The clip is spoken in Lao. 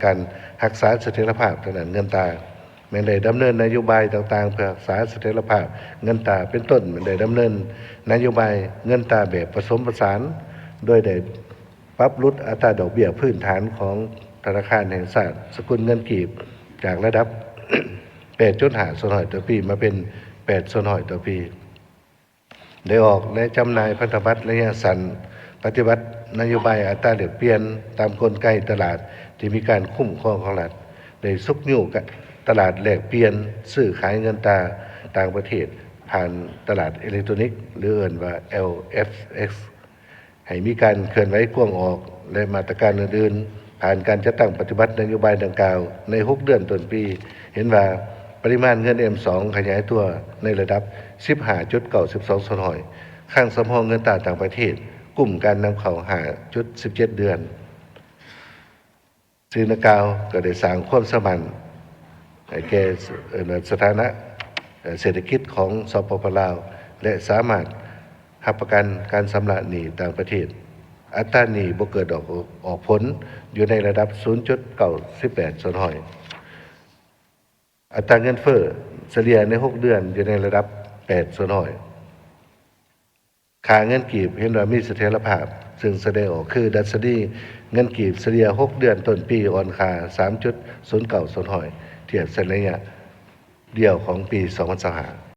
ການຮັກສາສະຖຽນລະພາບທາງດ້ານເງິນຕາ, ແມ່ນໄດ້ດຳເນີນນະໂຍບາຍຕ່າງໆ ເພື່ອຮັກສາສະຖຽນລະພາບເງິນຕາ, ເປັນຕົ້ນແມ່ນໄດ້ດຳເນີນນະໂຍບາຍເງິນຕາແບບປະສົມປະສານ, ໂດຍໄດ້ປັບຫຼຸດອັດຕາດອກເບ້ຍພື້ນຖານຂອງທະນາຄານແຫ່ງຊາດສະກຸນເງິນກີບ ຈາກລະດັບ ແປດຈຸດຫ້າສ່ວນຮ້ອຍຕໍ່ປີ ມາເປັນແປດສ່ວນຮ້ອຍຕໍ່ປີ. ໄດ້ອອກ ແລະ ຈຳໜ່າຍພັນທະບັດໄລຍະສັ້ນ, ປະຕິບັດນະໂຍບາຍອັດຕາແລກປ່ຽນຕາມກົນໄກຕະຫຼາດທີ່ມີການຄຸ້ມຄອງຂອງລັດ, ໄດ້ຊຸກຍູ້ຕະຫຼາດແລກປ່ຽນຊື້ຂາຍເງິນຕາຕ່າງປະເທດ ຜ່ານຕະຫຼາດເອເລັກໂຕຣນິກ ຫຼື ເອີ້ນວ່າ ແອລເອັຟເອັກ ໃຫ້ມີການເຄື່ອນໄຫວກວ້າງອອກ ແລະ ມາດຕະການອື່ນໆ. ຜ່ານການຈັດຕັ້ງປະຕິບັດນະໂຍບາຍດັ່ງກ່າວໃນຫົກເດືອນຕົ້ນປີ, ເຫັນວ່າປະລິມານເງິນ ເອັມສອງ ຂະຫຍາຍຕົວໃນລະດັບສິບຫ້າຈຸດເກົ້າສອງສ່ວນຮ້ອຍ, ຄັງສຳຮອງເງິນຕາຕ່າງປະເທດ ກຸ້ມການນຳເຂົ້າຫ້າຈຸດສິບເຈັດເດືອນ. ສິ່ງດັ່ງກ່າວກໍໄດ້ສ້າງຄວາມເຊື່ອໝັ້ນໃຫ້ແກ່ ເອີ ສະຖານະເສດຖະກິດຂອງ ສປປ ລາວ ແລະ ສາມາດຮັບປະກັນການຊຳລະໜີ້ຕ່າງປະເທດ. ອັດຕາໜີ້ບໍ່ເກີດອອກ ອອກຜົນ ຢູ່ໃນລະດັບສູນຈຸດເກົ້າແປດສ່ວນຮ້ອຍ. ອັດຕາເງິນເຟີ້ສະເລ່ຍໃນຫົກເດືອນຢູ່ໃນລະດັບແປດສ່ວນຮ້ອຍ. ຄ່າເງິນກີບເຫັນວ່າມີສະຖຽນລະພາບ, ເຊິ່ງສະແດງອອກຄືດັດຊະນີເງິນກີບສະເລ່ຍຫົກເດືອນຕົ້ນປີອ່ອນຄ່າສາມຈຸດສູນເກົ້າສ່ວນຮ້ອຍ ທຽບໃສ່ໄລຍະດຽວຂອງປີສອງພັນຊາວຫ້າ.